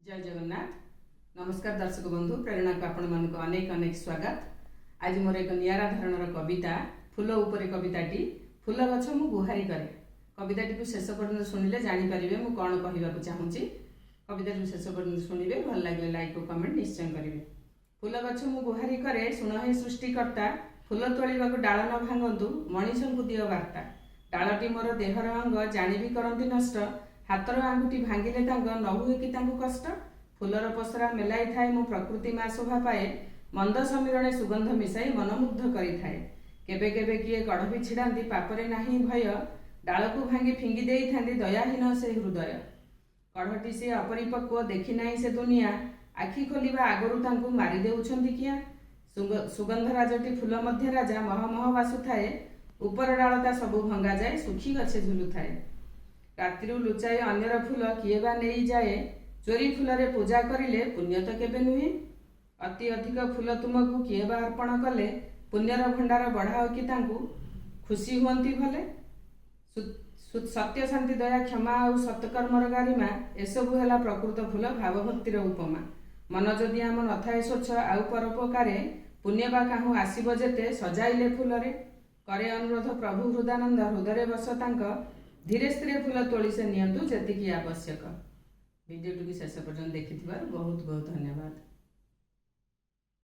ଜୟ ଜଗନ୍ନାଥ। ନମସ୍କାର ଦର୍ଶକ ବନ୍ଧୁ, ପ୍ରେରଣାକୁ ଆପଣମାନଙ୍କୁ ଅନେକ ଅନେକ ସ୍ୱାଗତ। ଆଜି ମୋର ଏକ ନିଆରା ଧରଣର କବିତା, ଫୁଲ ଉପରେ କବିତାଟି, "ଫୁଲ ଗଛ ମୁଁ ଗୁହାରି କରେ"। କବିତାଟିକୁ ଶେଷ ପର୍ଯ୍ୟନ୍ତ ଶୁଣିଲେ ଜାଣିପାରିବେ ମୁଁ କ'ଣ କହିବାକୁ ଚାହୁଁଛି। କବିତାଟିକୁ ଶେଷ ପର୍ଯ୍ୟନ୍ତ ଶୁଣିବେ, ଭଲ ଲାଗିଲେ ଲାଇକ୍ ଓ କମେଣ୍ଟ ନିଶ୍ଚୟ କରିବେ। ଫୁଲ ଗଛ ମୁଁ ଗୁହାରି କରେ, ଶୁଣ ହେ ସୃଷ୍ଟିକର୍ତ୍ତା, ଫୁଲ ତୋଳିବାକୁ ଡାଳ ନ ଭାଙ୍ଗନ୍ତୁ, ମଣିଷଙ୍କୁ ଦିଅ ବାର୍ତ୍ତା। ଡାଳଟି ମୋର ଦେହର ଅଙ୍ଗ, ଜାଣିବି କରନ୍ତି ନଷ୍ଟ। ହାତର ଆଙ୍ଗୁଠି ଭାଙ୍ଗିଲେ ତାଙ୍କ ନ ହୁଏ କି ତାଙ୍କୁ କଷ୍ଟ? ଫୁଲର ପସରା ମେଲାଇଥାଏ ମୁଁ, ପ୍ରକୃତି ମା ଶୋଭା ପାଏ। ମନ୍ଦ ସମୀରଣେ ସୁଗନ୍ଧ ମିଶାଇ ମନମୁଗ୍ଧ କରିଥାଏ। କେବେ କେବେ କିଏ କଢ଼ ବି ଛିଡ଼ାନ୍ତି, ପାପରେ ନାହିଁ ଭୟ। ଡାଳକୁ ଭାଙ୍ଗି ଫିଙ୍ଗି ଦେଇଥାନ୍ତି, ଦୟାହୀନ ସେ ହୃଦୟ। କଢ଼ଟି ସିଏ ଅପରିପକ୍ୱ, ଦେଖି ନାହିଁ ସେ ଦୁନିଆ। ଆଖି ଖୋଲିବା ଆଗରୁ ତାଙ୍କୁ ମାରି ଦେଉଛନ୍ତି କିଆଁ? ସୁଗନ୍ଧରାଜଟି ଫୁଲ ମଧ୍ୟ ରାଜା, ମହ ମହ ବାସୁଥାଏ। ଉପର ଡାଳତା ସବୁ ଭଙ୍ଗାଯାଏ, ଶୁଖି ଗଛେ ଝୁଲୁଥାଏ। ରାତିରୁ ଲୁଚାଇ ଅନ୍ୟର ଫୁଲ କିଏ ବା ନେଇଯାଏ। ଚୋରି ଫୁଲରେ ପୂଜା କରିଲେ ପୁଣ୍ୟ ତ କେବେ ନୁହେଁ। ଅତି ଅଧିକ ଫୁଲ ତୁମକୁ କିଏ ବା ଅର୍ପଣ କଲେ, ପୁଣ୍ୟର ଭଣ୍ଡାର ବଢ଼ାଅ କି ତାଙ୍କୁ, ଖୁସି ହୁଅନ୍ତି ଭଲେ। ସତ୍ୟ, ଶାନ୍ତି, ଦୟା, କ୍ଷମା ଆଉ ସତ୍କର୍ମର ଗାରିମା, ଏସବୁ ହେଲା ପ୍ରକୃତ ଫୁଲ, ଭାବଭକ୍ତିର ଉପମା। ମନ ଯଦି ଆମ ନଥାଏ ସ୍ୱଚ୍ଛ ଆଉ ପରୋପକାରେ, ପୁଣ୍ୟ ବା କାହୁଁ ଆସିବ ଯେତେ ସଜାଇଲେ ଫୁଲରେ? କରେ ଅନୁରୋଧ ପ୍ରଭୁ ହୃଦାନନ୍ଦ, ହୃଦୟରେ ବସ ତାଙ୍କ। ଧୀରେ ସ୍ଥିରେ ଫୁଲ ତୋଳି ସେ ନିଅନ୍ତୁ ଯେତିକି ଆବଶ୍ୟକ। ଭିଡ଼ିଓଟିକୁ ଶେଷ ପର୍ଯ୍ୟନ୍ତ ଦେଖିଥିବାରୁ ବହୁତ ବହୁତ ଧନ୍ୟବାଦ।